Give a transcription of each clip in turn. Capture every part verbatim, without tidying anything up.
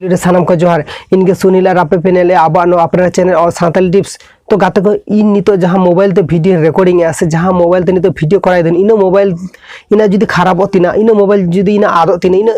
ᱨᱮ ᱥᱟᱱᱟᱢ ᱠᱚ ᱡᱚᱦᱟᱨ᱾ ᱤᱧ ᱜᱮ ᱥᱩᱱᱤᱞ ᱟᱨ ᱟᱯᱮ ᱯᱮ ᱧᱮᱞᱮᱜᱼᱟ ᱟᱵᱚᱣᱟᱜ ᱱᱚᱣᱟ ᱟᱯᱱᱟᱨ ᱪᱮᱱᱮᱞ ᱚᱞ ᱥᱟᱱᱛᱟᱲᱤ ᱴᱤᱯᱥ᱾ ᱛᱚ ᱜᱟᱛᱮ ᱠᱚ, ᱤᱧ ᱱᱤᱛᱚᱜ ᱡᱟᱦᱟᱸ ᱢᱳᱵᱟᱭᱤᱞ ᱛᱮ ᱵᱷᱤᱰᱤᱭᱳ ᱨᱮᱠᱚᱨᱰᱤᱝ ᱮᱜᱼᱟ ᱥᱮ ᱡᱟᱦᱟᱸ ᱢᱳᱵᱟᱭᱤᱞ ᱛᱮ ᱱᱤᱛᱚᱜ ᱵᱷᱤᱰᱤᱭᱳ ᱠᱚᱨᱟᱣ ᱫᱟᱹᱧ, ᱤᱱᱟᱹ ᱢᱳᱵᱟᱭᱤᱞ, ᱤᱱᱟᱹ ᱡᱩᱫᱤ ᱠᱷᱟᱨᱟᱯᱚᱜ ᱛᱤᱧᱟ, ᱤᱱᱟᱹ ᱢᱳᱵᱟᱭᱤᱞ ᱡᱩᱫᱤ ᱤᱱᱟᱹ ᱟᱫᱚᱜ ᱛᱤᱧᱟ, ᱤᱱᱟᱹ,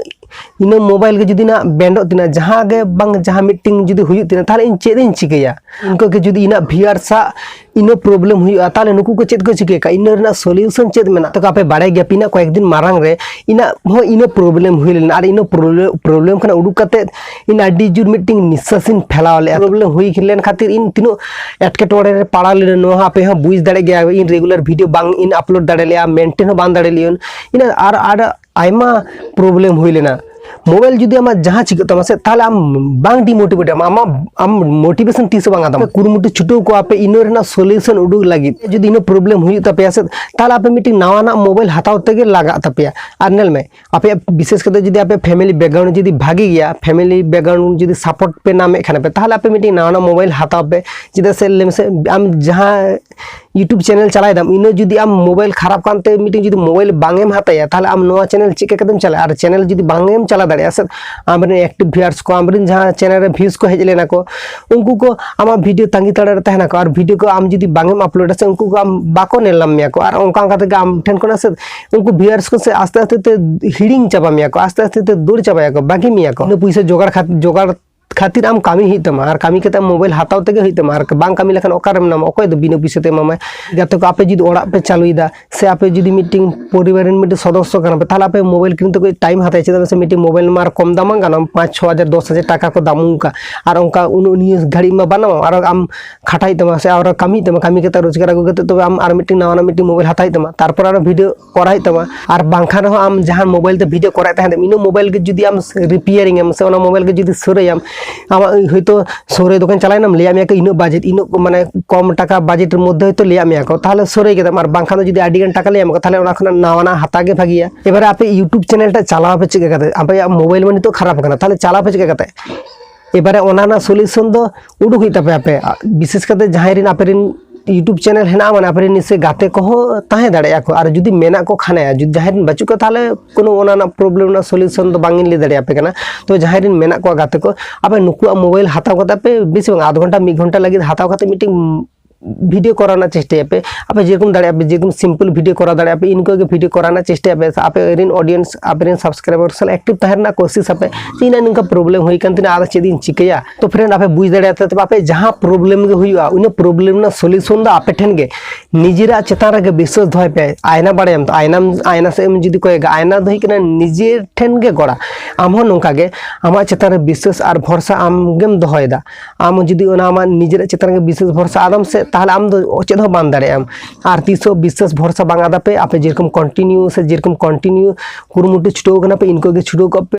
ᱤᱱᱟᱹ ᱢᱳᱵᱟᱭᱤᱞ ᱜᱮ ᱡᱩᱫᱤ ᱤᱱᱟᱹ ᱵᱮᱱᱰᱚᱜ ᱛᱤᱧᱟ, ᱡᱟᱦᱟᱸ ᱜᱮ ᱵᱟᱝ ᱡᱟᱦᱟᱸ ᱢᱤᱫᱴᱤᱝ ᱡᱩᱫᱤ ᱦᱩᱭᱩᱜ ᱛᱤᱧᱟ, ᱛᱟᱦᱚᱞᱮ ᱤᱧ ᱪᱮᱫ ᱤᱧ ᱪᱤᱠᱟᱹᱭᱟ? ᱤᱱᱠᱟᱹ ᱜᱮ ᱡᱩᱫᱤ ᱤᱧᱟᱹᱜ ᱵᱷᱤᱭᱩᱣᱟᱨᱥ ᱟᱜ ᱤᱱᱟᱹ ᱯᱨᱚᱵᱞᱮᱢ ᱦᱩᱭᱩᱜᱼᱟ, ᱛᱟᱦᱚᱞᱮ ᱱᱩᱠᱩ ᱠᱚ ᱪᱮᱫ ᱠᱚ ᱪᱤᱠᱟᱹᱭᱟ? ᱤᱱᱟᱹ ᱨᱮᱱᱟᱜ ᱥᱚᱞᱤᱭᱩᱥᱚᱱ ᱪᱮᱫ ᱢᱮᱱᱟᱜ ᱛᱟᱠᱚᱣᱟ? ᱟᱯᱮ ᱵᱟᱲᱟᱭ ᱜᱮᱭᱟ ᱯᱮ, ᱤᱱᱟᱹ ᱠᱚᱭᱮᱠ ᱫᱤᱱ ᱢᱟᱲᱟᱝ ᱨᱮ ᱤᱱᱟᱹ ᱦᱚᱸ ᱤᱱᱟᱹ ᱯᱨᱚᱵᱞᱮᱢ ᱦᱩᱭ ᱞᱮᱱᱟ, ᱟᱨ ᱤᱱᱟᱹ ᱯᱨᱚᱵᱞᱮᱢ, ᱯᱨᱚᱵᱞᱮᱢ ᱠᱷᱚᱱᱟᱜ ᱩᱰᱩᱠ ᱠᱟᱛᱮ ᱤᱧ ᱟᱹᱰᱤ ᱡᱳᱨ ᱢᱤᱫᱴᱤᱝ ᱱᱤᱥᱥᱟᱥ ᱤᱧ ᱯᱷᱮᱞᱟᱣ ᱞᱮᱜᱼᱟ᱾ ᱯᱨᱚᱵᱞᱮᱢ ᱦᱩᱭ ᱞᱮᱱ ᱠᱷᱟᱹᱛᱤᱨ ᱤᱧ ᱛᱤᱱᱟᱹᱜ ᱮᱴᱠᱮᱴᱚᱬᱮ ᱨᱮ ᱯᱟᱲᱟᱣ ᱞᱮᱱᱟ, ᱱᱚᱣᱟ ᱦᱚᱸ ᱟᱯᱮ ᱦᱚᱸ ᱵᱩᱡᱽ ᱫᱟᱲᱮᱭᱟᱜ ᱜᱮᱭᱟ᱾ ᱤᱧ ᱨᱮᱜᱩᱞᱟᱨ ᱵᱷᱤᱰᱤᱭᱳ ᱵᱟᱝ ᱤᱧ ᱟᱯᱞᱳᱰ ᱫᱟᱲᱮ ᱞᱮᱜᱼᱟ, ᱢᱮᱱᱴᱮᱱ ᱦᱚᱸ ᱵᱟᱝ ᱫᱟᱲᱮ ᱞᱮᱜᱼᱟᱹᱧ᱾ ᱤᱱᱟᱹ ᱟᱨ, ᱟᱨ ᱟᱭᱢᱟ ᱯᱨᱚᱵᱞᱮᱢ ᱦᱩᱭ ᱞᱮᱱᱟ᱾ ᱢᱳᱵᱟᱭᱤᱞ ᱡᱩᱫᱤ ᱟᱢᱟᱜ ᱡᱟᱦᱟᱸ ᱪᱤᱠᱟᱹᱜ ᱛᱟᱢᱟ ᱥᱮ, ᱛᱟᱦᱚᱞᱮ ᱟᱢ ᱵᱟᱝ ᱰᱤᱢᱳᱴᱤᱵᱷᱮᱴ ᱟᱢ, ᱟᱢᱟᱜ, ᱟᱢ ᱢᱳᱴᱤᱵᱷᱮᱥᱚᱱ ᱛᱤᱥ ᱦᱚᱸ ᱵᱟᱝ ᱟᱫᱟᱢ᱾ ᱠᱩᱨᱩᱢᱩᱴᱩ ᱪᱷᱩᱴᱟᱹᱣ ᱠᱚᱜᱼᱟ ᱯᱮ ᱤᱱᱟᱹ ᱨᱮᱱᱟᱜ ᱥᱚᱞᱤᱭᱩᱥᱚᱱ ᱩᱰᱩᱠ ᱞᱟᱹᱜᱤᱫ᱾ ᱡᱩᱫᱤ ᱤᱱᱟᱹ ᱯᱨᱚᱵᱞᱮᱢ ᱦᱩᱭᱩᱜ ᱛᱟᱯᱮᱭᱟ ᱥᱮ, ᱛᱟᱦᱚᱞᱮ ᱟᱯᱮ ᱢᱤᱫᱴᱤᱡ ᱱᱟᱣᱟᱱᱟᱜ ᱢᱳᱵᱟᱭᱤᱞ ᱦᱟᱛᱟᱣ ᱛᱮᱜᱮ ᱞᱟᱜᱟᱜ ᱛᱟᱯᱮᱭᱟ᱾ ᱟᱨ ᱧᱮᱞ ᱢᱮ, ᱟᱯᱮᱭᱟᱜ ᱵᱤᱥᱮᱥ ᱠᱟᱛᱮ ᱡᱩᱫᱤ ᱟᱯᱮ ᱯᱷᱮᱢᱮᱞᱤ ᱵᱮᱠᱜᱨᱟᱣᱩᱱᱰ ᱡᱩᱫᱤ ᱵᱷᱟᱜᱮ ᱜᱮᱭᱟ, ᱯᱷᱮᱢᱮᱞᱤ ᱵᱮᱠᱜᱨᱟᱣᱩᱱᱰ ᱡᱩᱫᱤ ᱥᱟᱯᱳᱨᱴ ᱯᱮ ᱧᱟᱢᱮᱫ ᱠᱷᱟᱱ ᱯᱮ, ᱛᱟᱦᱚᱞᱮ ᱟᱯᱮ ᱢᱤᱫᱴᱤᱡ ᱱᱟᱣᱟᱱᱟᱜ ᱢᱳᱵᱟᱭᱤᱞ ᱦᱟᱛᱟᱣ ᱯᱮ᱾ ᱪᱮᱫᱟᱜ ᱥᱮ ᱞᱟᱹᱭ ᱢᱮᱥᱮ, ᱟᱢ ᱡᱟᱦᱟᱸ YouTube ᱪᱮᱱᱮᱞ ᱪᱟᱞᱟᱣ ᱫᱟᱢ, ᱤᱱᱟᱹ ᱡᱩᱫᱤ ᱟᱢ ᱢᱳᱵᱟᱭᱤᱞ ᱠᱷᱟᱨᱟᱯ ᱠᱟᱱᱛᱮ ᱢᱤᱫᱴᱤᱡ ᱡᱩᱫᱤ ᱢᱳᱵᱟᱭᱤᱞ ᱵᱟᱝ ᱮᱢ ᱦᱟᱛᱟᱭᱟ, ᱛᱟᱦᱚᱞᱮ ᱟᱢ ᱱᱚᱣᱟ ᱪᱮᱱᱮᱞ ᱪᱮᱫ ᱞᱮᱠᱟ ᱠᱟᱛᱮᱢ ᱪᱟᱞᱟᱜᱼᱟ? ᱟᱨ ᱪᱮᱱᱮᱞ ᱡᱩᱫᱤ ᱵᱟᱝ ᱮᱢ ᱪᱟᱞᱟᱣ ᱫᱟᱲᱮᱭᱟᱜᱼᱟ ᱥᱮ, ᱟᱢᱨᱮᱱ ᱮᱠᱴᱤᱵᱷ ᱵᱷᱤᱭᱩᱣᱟᱨᱥ ᱠᱚ, ᱟᱢᱨᱮᱱ ᱡᱟᱦᱟᱸ ᱪᱮᱱᱮᱞ ᱨᱮ ᱵᱷᱤᱭᱩᱡᱽ ᱠᱚ ᱦᱮᱡ ᱞᱮᱱᱟ ᱠᱚ, ᱩᱱᱠᱩ ᱠᱚ ᱟᱢᱟᱜ ᱵᱷᱤᱰᱤᱭᱳ ᱛᱟᱺᱜᱤ ᱛᱟᱲᱟᱜ ᱨᱮ ᱛᱟᱦᱮᱱᱟᱠᱚ᱾ ᱟᱨ ᱵᱷᱤᱰᱤᱭᱳ ᱠᱚ ᱟᱢ ᱡᱩᱫᱤ ᱵᱟᱝ ᱮᱢ ᱟᱯᱞᱳᱰᱟ ᱥᱮ, ᱩᱱᱠᱩ ᱠᱚ ᱟᱢ ᱵᱟᱠᱚ ᱧᱮᱞ ᱧᱟᱢ ᱢᱮᱭᱟ ᱠᱚ᱾ ᱟᱨ ᱚᱱᱠᱟ ᱚᱱᱠᱟ ᱛᱮᱜᱮ ᱟᱢ ᱴᱷᱮᱱ ᱠᱷᱚᱱᱟᱜ ᱥᱮ ᱩᱱᱠᱩ ᱵᱷᱤᱭᱩᱣᱟᱨᱥ ᱠᱚ ᱥᱮ ᱟᱥᱛᱮ ᱟᱥᱛᱮ ᱛᱮ ᱦᱤᱲᱤᱧ ᱪᱟᱵᱟ ᱢᱮᱭᱟ ᱠᱚ, ᱟᱥᱛᱮ ᱟᱥᱛᱮ ᱛᱮ ᱫᱟᱹᱲ ᱪᱟᱵᱟᱭᱟᱠᱚ, ᱵᱟᱹᱜᱤ ᱢᱮᱭᱟ ᱠᱚ᱾ ᱤᱱᱟᱹ ᱯᱩᱭᱥᱟᱹ ᱡᱚᱜᱟᱲ ᱠᱷᱟᱛ-, ᱡᱚᱜᱟᱲ ᱠᱷᱟᱹᱛᱤᱨ ᱟᱢ ᱠᱟᱹᱢᱤ ᱦᱩᱭᱩᱜ ᱛᱟᱢᱟ, ᱟᱨ ᱠᱟᱹᱢᱤ ᱠᱟᱛᱮ ᱟᱢ ᱢᱳᱵᱟᱭᱤᱞ ᱦᱟᱛᱟᱣ ᱛᱮᱜᱮ ᱦᱩᱭᱩᱜ ᱛᱟᱢᱟ᱾ ᱟᱨ ᱵᱟᱝ ᱠᱟᱹᱢᱤ ᱞᱮᱠᱷᱟᱱ ᱚᱠᱟᱨᱮᱢ ᱧᱟᱢᱟ? ᱚᱠᱚᱭ ᱫᱚ ᱵᱤᱱᱟᱹ ᱯᱩᱭᱥᱟᱹ ᱛᱮ ᱮᱢᱟᱢᱟᱭ? ᱜᱟᱛᱮ ᱠᱚ, ᱟᱯᱮ ᱡᱩᱫᱤ ᱚᱲᱟᱜ ᱯᱮ ᱪᱟᱹᱞᱩᱭᱮᱫᱟ ᱥᱮ ᱟᱯᱮ ᱡᱩᱫᱤ ᱢᱤᱫᱴᱤᱝ ᱯᱚᱨᱤᱵᱟᱨ ᱨᱮᱱ ᱢᱤᱫᱴᱤᱡ ᱥᱚᱫᱚᱥᱥᱚ ᱠᱟᱱᱟ ᱯᱮ, ᱛᱟᱦᱚᱞᱮ ᱟᱯᱮ ᱢᱳᱵᱟᱭᱤᱞ ᱠᱤᱨᱤᱧ ᱛᱮ ᱠᱟᱹᱡ ᱴᱟᱭᱤᱢ ᱦᱟᱛᱟᱣᱟ᱾ ᱪᱮᱫᱟᱜ ᱥᱮ ᱢᱤᱫᱴᱤᱡ ᱢᱳᱵᱟᱭᱤᱞ ᱢᱟ ᱟᱨ ᱠᱚᱢ ᱫᱟᱢ ᱵᱟᱝ ᱠᱟᱱᱟ, ᱯᱟᱸᱪ ᱪᱷᱚ ᱦᱟᱡᱟᱨ ᱫᱚᱥ ᱦᱟᱡᱟᱨ ᱴᱟᱠᱟ ᱠᱚ ᱫᱟᱢ ᱚᱱᱠᱟ, ᱟᱨ ᱚᱱᱠᱟ ᱩᱱᱟᱹᱜ ᱱᱤᱭᱟᱹ ᱜᱷᱟᱹᱲᱤᱡ ᱢᱟ ᱵᱟᱹᱱᱩᱜᱼᱟ, ᱟᱨ ᱟᱢ ᱠᱷᱟᱴᱟᱭ ᱛᱟᱢᱟ ᱥᱮ ᱟᱨ ᱠᱟᱹᱢᱤ ᱦᱩᱭᱩᱜ ᱛᱟᱢᱟ, ᱠᱟᱹᱢᱤ ᱠᱟᱛᱮ ᱨᱳᱡᱽᱜᱟᱨ ᱟᱹᱜᱩ ᱠᱟᱛᱮ ᱛᱚᱵᱮ ᱟᱢ ᱟᱨ ᱢᱤᱫᱴᱤᱡ ᱱᱟᱣᱟᱱᱟᱜ ᱢᱤᱫᱴᱤᱡ ᱢᱳᱵᱟᱭᱤᱞ ᱦᱟᱛᱟᱣ ᱦᱩᱭᱩᱜ ᱛᱟᱢᱟ, ᱛᱟᱨᱯᱚᱨ ᱟᱨᱚ ᱵᱷᱤᱰᱤᱭᱳ ᱠᱚᱨᱟᱣ ᱦᱩᱭᱩᱜ ᱛᱟᱢᱟ᱾ ᱟᱨ ᱵᱟᱝᱠᱷᱟᱱ ᱨᱮᱦᱚᱸ ᱟᱢ ᱡᱟᱦᱟᱸ ᱢᱳᱵᱟᱭᱤᱞ ᱛᱮ ᱵᱷᱤᱰᱤᱭᱳ ᱠᱚᱨᱟᱣᱮᱫ ᱛᱟᱦᱮᱸᱫ, ᱤᱱᱟᱹ ᱢᱳᱵᱟᱭᱤᱞ ᱜᱮ ᱡᱩᱫᱤ ᱟᱢ ᱨᱤᱯᱮᱭᱟᱨᱤᱝ ᱟᱢ ᱥᱮ ᱚᱱᱟ ᱢᱳᱵᱟᱭᱤᱞ ᱜᱮ ᱡᱩᱫᱤ ᱥᱟᱹᱨᱟᱹᱭᱟᱢ, ᱟᱢᱟᱜ ᱦᱚᱭᱛᱳ ᱥᱟᱹᱨᱟᱹᱭ ᱫᱚᱠᱟᱱ ᱪᱟᱞᱟᱣᱮᱱᱟᱢ, ᱞᱟᱹᱭᱟᱫ ᱢᱮᱭᱟ ᱠᱚ ᱤᱱᱟᱹᱜ ᱵᱟᱡᱮᱴ, ᱤᱱᱟᱹᱜ ᱢᱟᱱᱮ ᱠᱚᱢ ᱴᱟᱠᱟ ᱵᱟᱡᱮᱴ ᱢᱚᱫᱽᱫᱷᱮ ᱦᱚᱭᱛᱳ ᱞᱟᱹᱭᱟᱫ ᱢᱮᱭᱟ ᱠᱚ, ᱛᱟᱦᱚᱞᱮ ᱥᱟᱹᱨᱟᱹᱭ ᱠᱮᱫᱟᱢ᱾ ᱟᱨ ᱵᱟᱝᱠᱷᱟᱱ ᱫᱚ ᱡᱩᱫᱤ ᱟᱹᱰᱤ ᱜᱟᱱ ᱴᱟᱠᱟ ᱞᱟᱹᱭᱟᱢᱟ ᱠᱚ, ᱛᱟᱦᱚᱞᱮ ᱚᱱᱟ ᱠᱷᱚᱱᱟᱜ ᱱᱟᱣᱟᱱᱟᱜ ᱦᱟᱛᱟᱣ ᱜᱮ ᱵᱷᱟᱹᱜᱤᱭᱟ᱾ ᱮᱵᱟᱨᱮ ᱟᱯᱮ YouTube ᱪᱮᱱᱮᱞ ᱴᱟᱜ ᱪᱟᱞᱟᱣ ᱟᱯᱮ ᱪᱮᱫ ᱞᱮᱠᱟᱛᱮ? ᱟᱯᱮᱭᱟᱜ ᱢᱳᱵᱟᱭᱤᱞ ᱢᱟ ᱱᱤᱛᱚᱜ ᱠᱷᱟᱨᱟᱯ ᱟᱠᱟᱱᱟ, ᱛᱟᱦᱚᱞᱮ ᱪᱟᱞᱟᱣ ᱟᱯᱮ ᱪᱮᱫ ᱞᱮᱠᱟᱛᱮ? ᱮᱵᱟᱨᱮ ᱚᱱᱟ ᱨᱮᱱᱟᱜ ᱥᱚᱞᱤᱭᱩᱥᱚᱱ ᱫᱚ ᱩᱰᱩᱠ ᱦᱩᱭᱩᱜ ᱛᱟᱯᱮᱭᱟ ᱟᱯᱮ᱾ ᱟᱨ ᱵᱤᱥᱮᱥ ᱠᱟᱛᱮ ᱡᱟᱦᱟᱸᱭ ᱨᱮᱱ ᱟᱯᱮ ᱨᱮᱱ YouTube channel ᱦᱮᱱᱟᱜᱼᱟ, ᱢᱟᱱᱮ ᱟᱯᱮ ᱨᱮᱱ ᱱᱤᱥᱪᱚᱭ ᱜᱟᱛᱮ ᱠᱚᱦᱚᱸ ᱛᱟᱦᱮᱸ ᱫᱟᱲᱮᱭᱟᱜᱼᱟ ᱠᱚ᱾ ᱟᱨ ᱡᱩᱫᱤ ᱢᱮᱱᱟᱜ ᱠᱚ ᱠᱷᱟᱱ, ᱡᱩᱫᱤ ᱡᱟᱦᱟᱸᱭ ᱨᱮᱱ ᱵᱟᱹᱪᱩᱜ ᱠᱚᱣᱟ, ᱛᱟᱦᱚᱞᱮ ᱠᱳᱱᱳ ᱚᱱᱟ ᱨᱮᱱᱟᱜ problem ᱨᱮᱱᱟᱜ solution ᱫᱚ ᱵᱟᱝ ᱤᱧ ᱞᱟᱹᱭ ᱫᱟᱲᱮᱭᱟᱯᱮ ᱠᱟᱱᱟ᱾ ᱛᱚ ᱡᱟᱦᱟᱸᱭ ᱨᱮᱱ ᱢᱮᱱᱟᱜ ᱠᱚᱣᱟ ᱜᱟᱛᱮ ᱠᱚ, ᱟᱯᱮ ᱱᱩᱠᱩᱣᱟᱜ mobile ᱦᱟᱛᱟᱣ ᱠᱟᱛᱮ ᱟᱯᱮ ᱵᱮᱥᱤ ᱵᱟᱝ ᱟᱫᱷ ᱜᱷᱚᱱᱴᱟ ᱢᱤᱫ ᱜᱷᱚᱱᱴᱟ ᱞᱟᱹᱜᱤᱫ ᱦᱟᱛᱟᱣ ᱠᱟᱛᱮ ᱢᱤᱫᱴᱮᱱ video ᱠᱚᱨᱟᱣ ᱨᱮᱱᱟᱜ ᱪᱮᱥᱴᱟᱭᱟᱯᱮ᱾ ᱟᱯᱮ ᱡᱮᱨᱚᱠᱚᱢ ᱫᱟᱲᱮᱭᱟᱜᱼᱟ ᱯᱮ, ᱡᱮᱨᱚᱠᱚᱢ simple video ᱠᱚᱨᱟᱣ ᱫᱟᱲᱮᱭᱟᱜᱼᱟ ᱯᱮ, ᱤᱱᱠᱟᱹ ᱜᱮ video ᱠᱚᱨᱟᱣ ᱨᱮᱱᱟᱜ ᱪᱮᱥᱴᱟᱭᱟᱯᱮ᱾ ᱟᱯᱮ ᱨᱮᱱ audience, ᱟᱯᱮ ᱨᱮᱱ subscriber ᱥᱟᱞᱟᱜ active ᱛᱟᱦᱮᱸ ᱨᱮᱱᱟᱜ ᱠᱳᱥᱤᱥ ᱟᱯᱮ᱾ ᱡᱮ ᱤᱧᱟᱹᱜ ᱱᱚᱝᱠᱟ problem ᱦᱩᱭ ᱠᱟᱱ ᱛᱤᱧᱟ, ᱟᱨ ᱪᱮᱫ ᱤᱧ ᱪᱤᱠᱟᱹᱭᱟ? ᱛᱚ friend, ᱟᱯᱮ ᱵᱩᱡᱽ ᱫᱟᱲᱮᱭᱟᱜᱼᱟ ᱛᱚ, ᱟᱯᱮ ᱡᱟᱦᱟᱸ problem ᱜᱮ ᱦᱩᱭᱩᱜᱼᱟ, ᱚᱱᱟ problem ᱨᱮᱱᱟᱜ solution ᱫᱚ ᱟᱯᱮ ᱴᱷᱮᱱ ᱜᱮ᱾ ᱱᱤᱡᱮᱨᱟᱜ ᱪᱮᱛᱟᱱ ᱨᱮᱜᱮ ᱵᱤᱥᱣᱟᱥ ᱫᱚᱦᱚᱭ ᱯᱮ᱾ ᱟᱭᱱᱟ ᱵᱟᱲᱟᱭᱟᱢ ᱛᱚ, ᱟᱭᱱᱟᱢ, ᱟᱭᱱᱟ ᱥᱮᱫ ᱮᱢ ᱡᱩᱫᱤ ᱠᱚᱭᱚᱜᱟ, ᱟᱭᱱᱟ ᱫᱚ ᱦᱩᱭᱩᱜ ᱠᱟᱱᱟ ᱱᱤᱡᱮ ᱴᱷᱮᱱ ᱜᱮ ᱜᱚᱲᱟ᱾ ᱟᱢ ᱦᱚᱸ ᱱᱚᱝᱠᱟ ᱜᱮ ᱟᱢᱟᱜ ᱪᱮᱛᱟᱱ ᱨᱮ ᱵᱤᱥᱣᱟᱥ ᱟᱨ ᱵᱷᱚᱨᱥᱟ ᱟᱢ ᱜᱮᱢ ᱫᱚᱦᱚᱭᱮᱫᱟ᱾ ᱟᱢ ᱡᱩᱫᱤ ᱚᱱᱟ ᱟᱢᱟᱜ ᱱᱤᱡᱮᱨᱟᱜ ᱪᱮᱛᱟᱱ ᱨᱮᱜᱮ ᱵᱤᱥᱣᱟᱥ ᱵᱷᱚᱨᱥᱟ ᱟᱫᱟᱢ ᱥᱮ, ᱛᱟᱦᱚᱞᱮ ᱟᱢ ᱫᱚ ᱪᱮᱫ ᱦᱚᱸ ᱵᱟᱢ ᱫᱟᱲᱮᱭᱟᱜᱼᱟᱢ᱾ ᱟᱨ ᱛᱤᱥ ᱦᱚᱸ ᱵᱤᱥᱣᱟᱥ ᱵᱷᱚᱨᱥᱟ ᱵᱟᱝ ᱟᱫᱟ ᱯᱮ᱾ ᱟᱯᱮ ᱡᱮᱨᱚᱠᱚᱢ continue ᱥᱮ ᱡᱮᱨᱚᱠᱚᱢ continue ᱠᱩᱨᱩᱢᱩᱴᱩ ᱪᱷᱩᱴᱟᱹᱣ ᱠᱟᱱᱟ ᱯᱮ, ᱤᱱᱠᱟᱹ ᱜᱮ ᱪᱷᱩᱴᱟᱹᱣ ᱠᱚᱜ ᱯᱮ᱾